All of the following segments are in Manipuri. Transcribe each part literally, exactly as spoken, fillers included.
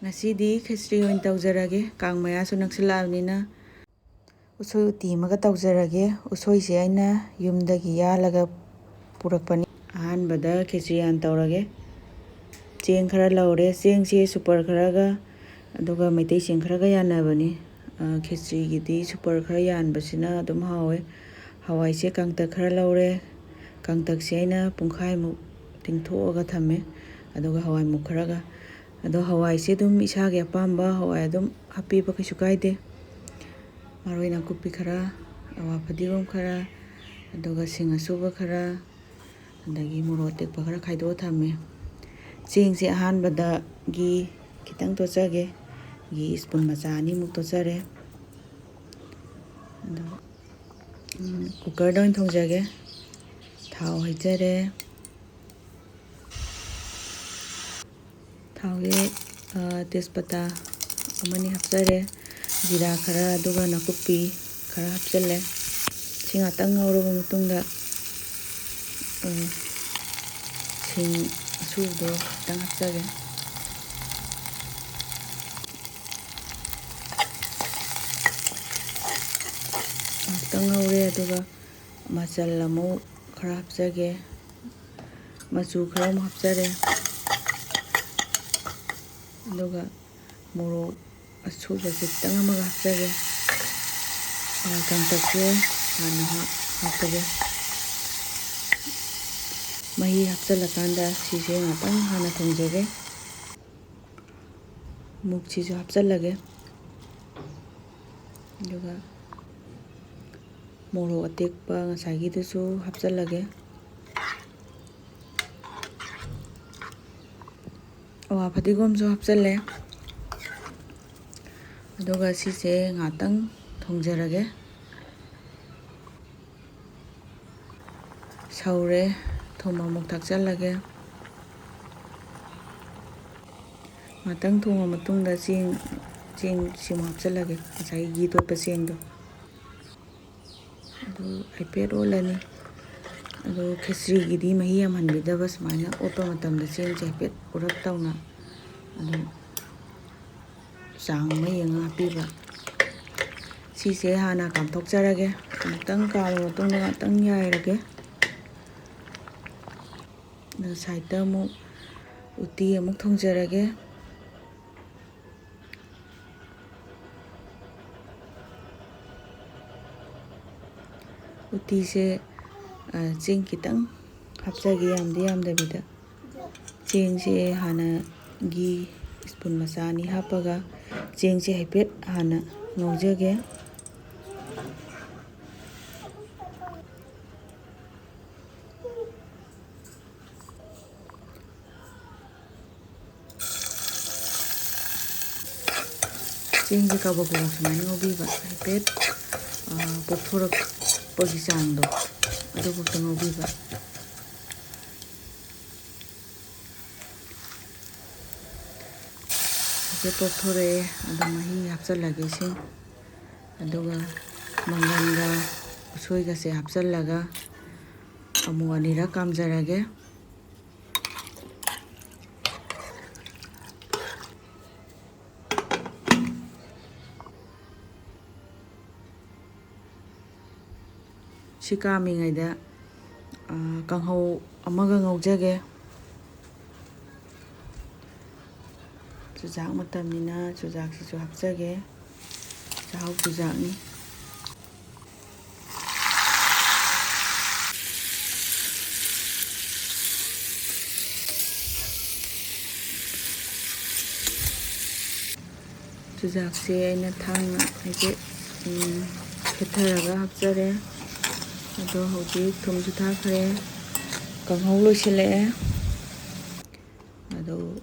ꯉꯁꯤꯗꯤ ꯈꯦꯆ꯭ꯔꯤ ꯑꯣꯏꯅ ꯇꯧꯖꯔꯒꯦ, ꯀꯥꯡ ꯃꯌꯥꯁꯨ ꯅꯛꯁꯤꯜꯂꯛꯑꯕꯅꯤꯅ꯫ ꯎꯁꯣꯏ ꯎꯇꯤ ꯑꯃꯒ ꯇꯧꯖꯔꯒꯦ꯫ ꯎꯁꯣꯏꯁꯦ ꯑꯩꯅ ꯌꯨꯝꯗꯒꯤ ꯌꯥꯜꯂꯒ ꯄꯨꯔꯛꯄꯅꯤ꯫ ꯑꯍꯥꯟꯕꯗ ꯈꯦꯆ꯭ꯔꯤ ꯍꯥꯟꯅ ꯇꯧꯔꯒꯦ꯫ ꯆꯦꯡ ꯈꯔ ꯂꯧꯔꯦ꯫ ꯆꯦꯡꯁꯦ ꯁꯨꯄꯔ ꯈꯔꯒ ꯑꯗꯨꯒ ꯃꯩꯇꯩ ꯆꯦꯡ ꯈꯔꯒ ꯌꯥꯟꯅꯕꯅꯤ꯫ ꯑ, ꯈꯦꯆ꯭ꯔꯤꯒꯤꯗꯤ ꯁꯨꯄꯔ ꯈꯔ ꯌꯥꯟꯕꯁꯤꯅ ꯑꯗꯨꯝ ꯍꯥꯎꯋꯦ꯫ ꯍꯋꯥꯏꯁꯦ ꯀꯥꯡꯇꯛ ꯈꯔ ꯂꯧꯔꯦ꯫ ꯀꯥꯡꯇꯛꯁꯦ ꯑꯩꯅ ꯄꯨꯡꯈꯥꯏꯃꯨꯛ ꯇꯤꯡꯊꯣꯛꯑꯒ ꯊꯝꯃꯦ꯫ ꯑꯗꯨꯒ ꯍꯋꯥꯏ ꯃꯨꯛ ꯈꯔꯒ꯫ ꯑꯗꯣ ꯍꯋꯥꯏꯁꯦ ꯑꯗꯨꯝ ꯏꯁꯥꯒꯤ ꯑꯄꯥꯝꯕ ꯍꯋꯥꯏ ꯑꯗꯨꯝ ꯍꯥꯞꯄꯤꯕ ꯀꯩꯁꯨ ꯀꯥꯏꯗꯦ꯫ ꯃꯔꯣꯏ ꯅꯥꯀꯨꯞꯄꯤ ꯈꯔ, ꯑꯋꯥ ꯐꯗꯤꯒꯣꯝ ꯈꯔ, ꯑꯗꯨꯒ ꯁꯤꯡ ꯑꯁꯨꯕ ꯈꯔ, ꯑꯗꯒꯤ ꯃꯣꯔꯣꯛ ꯑꯇꯦꯛꯄ ꯈꯔ ꯈꯥꯏꯗꯣꯛꯑ ꯊꯝꯃꯦ꯫ ꯆꯦꯡꯁꯦ ꯑꯍꯥꯟꯕꯗ ꯘꯤ ꯈꯤꯇꯪ ꯇꯣꯠꯆꯒꯦ꯫ ꯘꯤ ꯁ꯭ꯄꯨꯟ ꯃꯆꯥ ꯑꯅꯤꯃꯨꯛ ꯇꯣꯠꯆꯔꯦ꯫ ꯑꯗꯣ, ꯎꯝ, ꯀꯨꯀꯔꯗ ꯑꯣꯏꯅ ꯊꯣꯡꯖꯒꯦ꯫ ꯊꯥꯎ ꯍꯩꯖꯔꯦ꯫ ꯊꯥꯎꯁꯦ, ꯑ, ꯇꯦꯖꯄꯇꯥ ꯑꯃꯅꯤ ꯍꯥꯞꯆꯔꯦ꯫ ꯖꯤꯔꯥ ꯈꯔ, ꯑꯗꯨꯒ ꯅꯥꯀꯨꯞꯄꯤ ꯈꯔ ꯍꯥꯞꯆꯜꯂꯦ꯫ ꯁꯤ ꯉꯥꯛꯇꯪ ꯉꯧꯔꯕ ꯃꯇꯨꯡꯗ, ꯑ, ꯁꯤꯡ ꯑꯁꯨꯕꯗꯣ ꯈꯤꯇꯪ ꯍꯥꯞꯆꯒꯦ꯫ ꯉꯥꯛꯇꯪ ꯉꯧꯔꯦ, ꯑꯗꯨꯒ ꯃꯆꯜ ꯑꯃꯨꯛ ꯈꯔ ꯍꯥꯞꯆꯒꯦ꯫ ꯃꯆꯨ ꯈꯔ ꯑꯃꯨꯛ ꯍꯥꯞꯆꯔꯦ꯫ ꯑꯗꯨꯒ ꯃꯣꯔꯣꯛ ꯑꯁꯨꯕꯁꯦ ꯈꯤꯇꯪ ꯑꯃꯒ ꯍꯥꯞꯆꯒꯦ꯫ ꯑ, ꯀꯪꯇꯛꯁꯦ ꯍꯥꯟꯅ ꯍꯥꯞ-, ꯍꯥꯞꯄꯒꯦ꯫ ꯃꯍꯤ ꯍꯥꯞꯆꯜꯂꯀꯥꯟꯗ ꯁꯤꯁꯦ ꯉꯥꯛꯇꯪ ꯍꯥꯟꯅ ꯊꯣꯡꯖꯒꯦ꯫ ꯃꯨꯛꯁꯤꯁꯨ ꯍꯥꯞꯆꯜꯂꯒꯦ꯫ ꯑꯗꯨꯒ ꯃꯣꯔꯣꯛ ꯑꯇꯦꯛꯄ ꯉꯁꯥꯏꯒꯤꯗꯨꯁꯨ ꯍꯥꯞꯆꯜꯂꯒꯦ꯫ ꯑꯋꯥ ꯐꯗꯤꯒꯣꯝꯁꯨ ꯍꯥꯞꯆꯜꯂꯦ꯫ ꯑꯗꯨꯒ ꯁꯤꯁꯦ ꯉꯥꯛꯇꯪ ꯊꯣꯡꯖꯔꯒꯦ꯫ ꯁꯧꯔꯦ꯫ ꯊꯨꯝ ꯑꯃꯨꯛ ꯊꯥꯛꯆꯜꯂꯒꯦ꯫ ꯉꯥꯛꯇꯪ ꯊꯣꯡꯉ ꯃꯇꯨꯡꯗ ꯆꯦꯡ, ꯆꯦꯡ ꯁꯤꯃꯨꯛ ꯍꯥꯞꯆꯜꯂꯒꯦ, ꯉꯁꯥꯏꯒꯤ ꯘꯤ ꯇꯣꯠꯄ ꯆꯦꯡꯗꯣ꯫ ꯑꯗꯨ ꯍꯥꯏꯐꯦꯠ ꯑꯣꯠꯂꯅꯤ꯫ ꯑꯗꯨ ꯈꯦꯆ꯭ꯔꯤꯒꯤꯗꯤ ꯃꯍꯤ ꯌꯥꯝꯍꯟꯕꯤꯗꯕ, ꯁꯨꯃꯥꯏꯅ ꯑꯣꯠꯄ ꯃꯇꯝꯗ ꯆꯦꯡꯁꯦ ꯍꯥꯏꯐꯦꯠ ꯎꯔꯞ ꯇꯧꯅ ꯑꯗꯨꯝ ꯆꯥꯡ ꯑꯃ ꯌꯦꯡꯉꯒ ꯍꯥꯞꯄꯤꯕ꯫ ꯁꯤꯁꯦ ꯍꯥꯟꯅ ꯀꯥꯝꯊꯣꯛꯆꯔꯒꯦ꯫ ꯑꯃꯨꯛꯇꯪ ꯀꯥꯝꯃ ꯃꯇꯨꯡꯗ ꯉꯥꯛꯇꯪ ꯌꯥꯏꯔꯒꯦ꯫ ꯑꯗꯨ ꯁꯥꯏꯠꯇ ꯑꯃꯨꯛ ꯎꯇꯤ ꯑꯃꯨꯛ ꯊꯣꯡꯖꯔꯒꯦ꯫ ꯎꯇꯤꯁꯦ, ꯑ, ꯆꯦꯡ ꯈꯤꯇꯪ ꯍꯥꯞꯆꯒꯦ, ꯌꯥꯝꯗꯤ ꯌꯥꯝꯗꯕꯤꯗ꯫ ꯆꯦꯡꯁꯦ ꯍꯥꯟꯅ ꯘꯤ ꯁ꯭ꯄꯨꯟ ꯃꯆꯥ ꯑꯅꯤ ꯍꯥꯞꯄꯒ ꯆꯦꯡꯁꯦ ꯍꯥꯏꯐꯦꯠ ꯍꯥꯟꯅ ꯉꯧꯖꯒꯦ꯫ ꯆꯦꯡꯁꯦ ꯀꯕꯛ ꯀꯕꯛ ꯁꯨꯃꯥꯏꯅ ꯉꯧꯕꯤꯕ, ꯍꯥꯏꯐꯦꯠ, ꯑ, ꯄꯣꯞꯊꯣꯔꯛꯄꯒꯤ ꯆꯥꯡꯗꯣ, ꯑꯗꯨꯐꯥꯎꯗ ꯉꯧꯕꯤꯕ꯫ ꯍꯥꯏꯐꯦꯠ ꯄꯣꯞꯊꯣꯔꯛꯑꯦ, ꯑꯗꯣ ꯃꯍꯤ ꯍꯥꯞꯆꯤꯜꯂꯒꯦ ꯏꯁꯤꯡ, ꯑꯗꯨꯒ ꯃꯪꯒꯟꯒ ꯎꯁꯣꯏꯒꯁꯦ ꯍꯥꯞꯆꯤꯜꯂꯒ ꯑꯃꯨꯛ ꯑꯅꯤꯔꯛ ꯀꯥꯝꯖꯔꯒꯦ꯫ ꯁꯤ ꯀꯥꯝꯃꯤꯉꯩꯗ, ꯑ, ꯀꯥꯡꯍꯧ ꯑꯃꯒ ꯉꯧꯖꯒꯦ꯫ ꯆꯨꯖꯥꯛ ꯃꯇꯝꯅꯤꯅ ꯆꯨꯖꯥꯛꯁꯤꯁꯨ ꯍꯥꯞꯆꯒꯦ꯫ ꯆꯥꯛꯍꯥꯎ ꯆꯨꯖꯥꯛꯅꯤ꯫ ꯆꯨꯖꯥꯛꯁꯦ ꯑꯩꯅ ꯊꯥꯡꯅ ꯍꯥꯏꯐꯦꯠ, ꯎꯝ, ꯈꯦꯠꯊꯔꯒ ꯍꯥꯞꯆꯔꯦ꯫ ꯑꯗꯣ ꯍꯧꯖꯤꯛ ꯊꯨꯝꯁꯨ ꯊꯥꯛꯈ꯭ꯔꯦ꯫ ꯀꯥꯡꯍꯧ ꯂꯣꯏꯁꯤꯜꯂꯛꯑꯦ꯫ ꯑꯗꯣ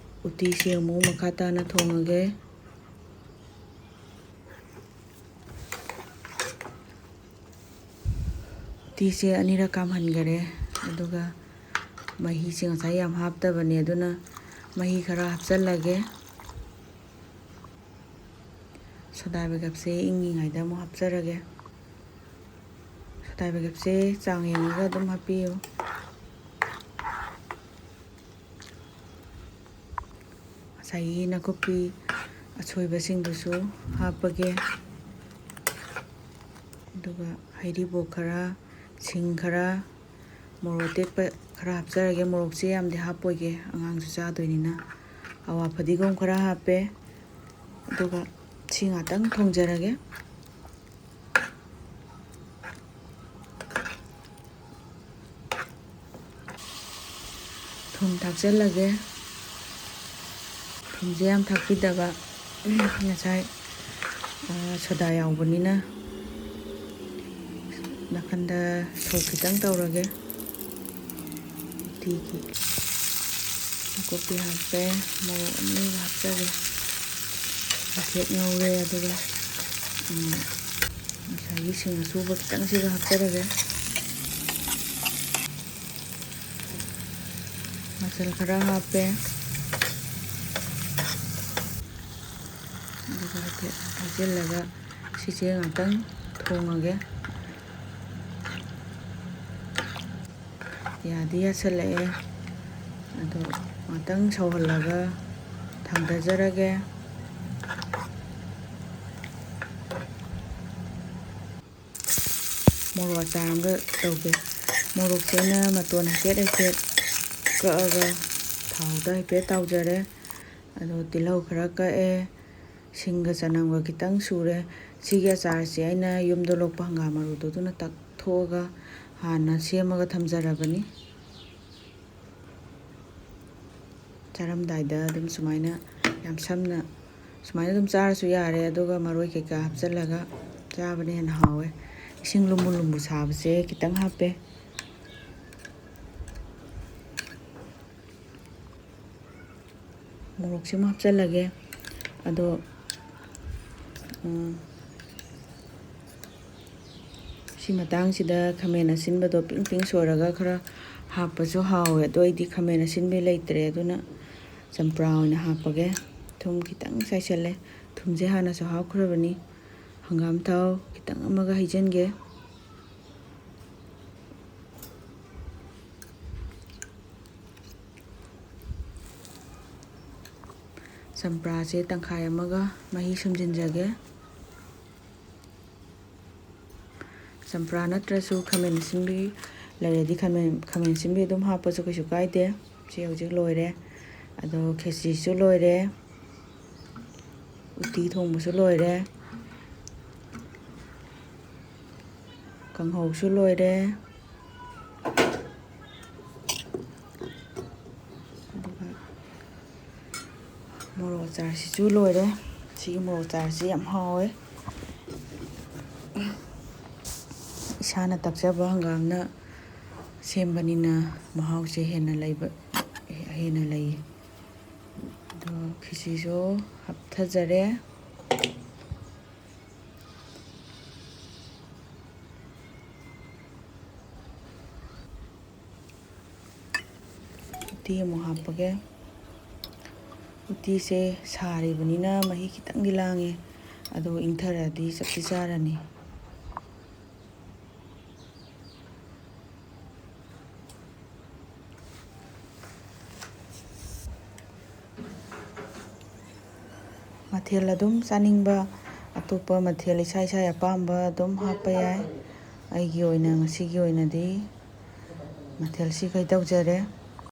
ꯎꯇꯤꯁꯦ ꯑꯃꯨꯛ ꯃꯈꯥ ꯇꯥꯅ ꯊꯣꯡꯉꯒꯦ꯫ ꯎꯇꯤꯁꯦ ꯑꯅꯤꯔꯛ ꯀꯥꯝꯍꯟꯈꯔꯦ꯫ ꯑꯗꯨꯒ ꯃꯍꯤꯁꯦ ꯉꯁꯥꯏ ꯌꯥꯝ ꯍꯥꯞꯇꯕꯅꯦ, ꯑꯗꯨꯅ ꯃꯍꯤ ꯈꯔ ꯍꯥꯞꯆꯜꯂꯒꯦ꯫ ꯁꯣꯗꯥ ꯕꯥꯏꯒꯞꯁꯦ ꯏꯪꯉꯤꯉꯩꯗ ꯑꯃꯨꯛ ꯍꯥꯞꯆꯔꯒꯦ꯫ ꯁꯣꯗꯥ ꯕꯥꯏꯒꯞꯁꯦ ꯆꯥꯡ ꯌꯦꯡꯉꯒ ꯑꯗꯨꯝ ꯍꯥꯞꯄꯤꯌꯨ꯫ ꯉꯁꯥꯏꯒꯤ ꯅꯥꯀꯨꯞꯄꯤ, ꯑꯁꯣꯏꯕꯁꯤꯡꯗꯨꯁꯨ ꯍꯥꯞꯄꯒꯦ꯫ ꯑꯗꯨꯒ ꯍꯩꯔꯤꯕꯣꯞ ꯈꯔ, ꯁꯤꯡ ꯈꯔ, ꯃꯣꯔꯣꯛ ꯑꯇꯦꯛꯄ ꯈꯔ ꯍꯥꯞꯆꯔꯒꯦ꯫ ꯃꯣꯔꯣꯛꯁꯦ ꯌꯥꯝꯗꯤ ꯍꯥꯞꯄꯣꯏꯒꯦ, ꯑꯉꯥꯡꯁꯨ ꯆꯥꯗꯣꯏꯅꯤꯅ꯫ ꯑꯋꯥ ꯐꯗꯤꯒꯣꯝ ꯈꯔ ꯍꯥꯞꯄꯦ꯫ ꯑꯗꯨꯒ ꯁꯤ ꯉꯥꯛꯇꯪ ꯊꯣꯡꯖꯔꯒꯦ꯫ ꯊꯨꯝ ꯊꯥꯛꯆꯜꯂꯒꯦ꯫ ꯊꯨꯝꯁꯦ ꯌꯥꯝ ꯊꯥꯛꯄꯤꯗꯕ, ꯉꯁꯥꯏ, ꯑ, ꯁꯣꯗꯥ ꯌꯥꯎꯕꯅꯤꯅ꯫ ꯅꯥꯀꯟꯗ ꯁꯣꯛ ꯈꯤꯇꯪ ꯇꯧꯔꯒꯦ꯫ ꯎꯇꯤꯒꯤ ꯅꯥꯀꯨꯞꯄꯤ ꯍꯥꯞꯄꯦ, ꯃꯣꯔꯣꯛ ꯑꯅꯤꯒ ꯍꯥꯞꯆꯔꯦ꯫ ꯍꯥꯏꯐꯦꯠ ꯉꯧꯔꯦ, ꯑꯗꯨꯒ, ꯎꯝ, ꯉꯁꯥꯏꯒꯤ ꯁꯤꯡ ꯑꯁꯨꯕ ꯈꯤꯇꯪꯁꯤꯒ ꯍꯥꯞꯆꯔꯒꯦ꯫ ꯃꯆꯜ ꯈꯔ ꯍꯥꯞꯄꯦ꯫ ꯑꯗꯨꯒ ꯍꯥꯏꯐꯦꯠ ꯍꯩꯖꯤꯜꯂꯒ ꯁꯤꯁꯦ ꯉꯥꯛꯇꯪ ꯊꯣꯡꯉꯒꯦ꯫ ꯌꯥꯗꯤ ꯌꯥꯁꯜꯂꯛꯑꯦ꯫ ꯑꯗꯣ ꯉꯥꯛꯇꯪ ꯁꯧꯍꯜꯂꯒ ꯊꯥꯡꯊꯖꯔꯒꯦ꯫ ꯃꯣꯔꯣꯛ ꯑꯆꯥꯔ ꯑꯃꯒ ꯇꯧꯒꯦ꯫ ꯃꯣꯔꯣꯛꯁꯦ ꯑꯩꯅ ꯃꯇꯣꯟ ꯍꯥꯏꯐꯦꯠ ꯍꯥꯏꯐꯦꯠ ꯀꯛꯑꯒ ꯊꯥꯎꯗ ꯍꯥꯏꯐꯦꯠ ꯇꯥꯎꯖꯔꯦ꯫ ꯑꯗꯣ ꯇꯤꯜꯍꯧ ꯈꯔ ꯀꯛꯑꯦ, ꯁꯤꯡꯒ ꯆꯅꯝꯒ ꯈꯤꯇꯪ ꯁꯨꯔꯦ꯫ ꯁꯤꯒꯤ ꯑꯆꯥꯔꯁꯦ ꯑꯩꯅ ꯌꯨꯝꯗ ꯂꯣꯛꯄ ꯍꯪꯒꯥꯝ ꯃꯔꯨꯗꯣ ꯑꯗꯨꯅ ꯇꯛꯊꯣꯛꯑꯒ ꯍꯥꯟꯅ ꯁꯦꯝꯃꯒ ꯊꯝꯖꯔꯕꯅꯤ꯫ ꯆꯥꯔꯝꯗꯥꯏꯗ ꯑꯗꯨꯝ ꯁꯨꯃꯥꯏꯅ ꯌꯥꯝ ꯁꯝꯅ ꯁꯨꯃꯥꯏꯅ ꯑꯗꯨꯝ ꯆꯥꯔꯁꯨ ꯌꯥꯔꯦ, ꯑꯗꯨꯒ ꯃꯔꯣꯏ ꯀꯩꯀꯥ ꯍꯥꯞꯆꯤꯜꯂꯒ ꯆꯥꯕꯅ ꯍꯦꯟꯅ ꯍꯥꯎꯋꯦ꯫ ꯏꯁꯤꯡ ꯂꯨꯝꯕꯨ ꯂꯨꯝꯕꯨ ꯁꯥꯕꯁꯦ ꯈꯤꯇꯪ ꯍꯥꯞꯄꯦ꯫ ꯃꯣꯔꯣꯛꯁꯤꯃ ꯍꯥꯞꯆꯤꯜꯂꯒꯦ꯫ ꯑꯗꯣ, ꯎꯝ, ꯁꯤ ꯃꯇꯥꯡꯁꯤꯗ ꯈꯥꯃꯦꯟ ꯑꯁꯤꯟꯕꯗꯣ ꯄꯤꯡ ꯄꯤꯡ ꯁꯣꯏꯔꯒ ꯈꯔ ꯍꯥꯞꯄꯁꯨ ꯍꯥꯎꯋꯦ, ꯑꯗꯣ ꯑꯩꯗꯤ ꯈꯥꯃꯦꯟ ꯑꯁꯤꯟꯕꯤ ꯂꯩꯇ꯭ꯔꯦ, ꯑꯗꯨꯅ ꯆꯝꯄ꯭ꯔꯥ ꯑꯣꯏꯅ ꯍꯥꯞꯄꯒꯦ꯫ ꯊꯨꯝ ꯈꯤꯇꯪ ꯆꯥꯏꯁꯜꯂꯦ꯫ ꯊꯨꯝꯁꯦ ꯍꯥꯟꯅꯁꯨ ꯍꯥꯞꯈ꯭ꯔꯕꯅꯤ꯫ ꯍꯪꯒꯥꯝ ꯊꯥꯎ ꯈꯤꯇꯪ ꯑꯃꯒ ꯍꯩꯖꯤꯟꯒꯦ꯫ ꯆꯝꯄ꯭ꯔꯥꯁꯦ ꯇꯪꯈꯥꯏ ꯑꯃꯒ ꯃꯍꯤ ꯁꯨꯝꯖꯤꯟꯖꯒꯦ꯫ ꯆꯝꯄ꯭ꯔꯥ ꯅꯠꯇ꯭ꯔꯁꯨ ꯈꯥꯃꯦꯟ ꯑꯁꯤꯟꯕꯤ ꯂꯩꯔꯗꯤ ꯈꯥꯃꯦꯟ, ꯈꯥꯃꯦꯟ ꯑꯁꯤꯟꯕꯤ ꯑꯗꯨꯝ ꯍꯥꯞꯄꯁꯨ ꯀꯩꯁꯨ ꯀꯥꯏꯗꯦ꯫ ꯁꯤ ꯍꯧꯖꯤꯛ ꯂꯣꯏꯔꯦ꯫ ꯑꯗꯣ ꯈꯦꯆꯤꯁꯨ ꯂꯣꯏꯔꯦ꯫ ꯎꯇꯤ ꯊꯣꯡꯕꯁꯨ ꯂꯣꯏꯔꯦ꯫ ꯀꯥꯡꯍꯧꯁꯨ ꯂꯣꯏꯔꯦ꯫ ꯑꯗꯨꯒ ꯃꯣꯔꯣꯛ ꯑꯆꯥꯔꯁꯤꯁꯨ ꯂꯣꯏꯔꯦ꯫ ꯁꯤꯒꯤ ꯃꯣꯔꯣꯛ ꯑꯆꯥꯔꯁꯤ ꯌꯥꯝ ꯍꯥꯎꯋꯦ꯫ ꯏꯁꯥꯅ ꯇꯛꯆꯕ ꯍꯪꯒꯥꯝꯅ ꯁꯦꯝꯕꯅꯤꯅ ꯃꯍꯥꯎꯁꯦ ꯍꯦꯟꯅ ꯂꯩꯕ, ꯍꯦꯟꯅ ꯂꯩ꯫ ꯑꯗꯣ ꯈꯦꯆꯤꯁꯨ ꯍꯥꯞꯊꯖꯔꯦ꯫ ꯎꯇꯤ ꯑꯃꯨꯛ ꯍꯥꯞꯄꯒꯦ꯫ ꯎꯇꯤꯁꯦ ꯁꯥꯔꯤꯕꯅꯤꯅ ꯃꯍꯤ ꯈꯤꯇꯪꯗꯤ ꯂꯥꯡꯉꯦ, ꯑꯗꯣ ꯏꯪꯊꯔꯗꯤ ꯆꯞꯇꯤ ꯆꯥꯔꯅꯤ꯫ ꯃꯊꯦꯜ ꯑꯗꯨꯝ ꯆꯥꯅꯤꯡꯕ, ꯑꯇꯣꯞꯄ ꯃꯊꯦꯜ ꯏꯁꯥ ꯏꯁꯥꯒꯤ ꯑꯄꯥꯝꯕ ꯑꯗꯨꯝ ꯍꯥꯞꯄ ꯌꯥꯏ꯫ ꯑꯩꯒꯤ ꯑꯣꯏꯅ ꯉꯁꯤꯒꯤ ꯑꯣꯏꯅꯗꯤ ꯃꯊꯦꯜ ꯁꯤꯈꯩ ꯇꯧꯖꯔꯦ꯫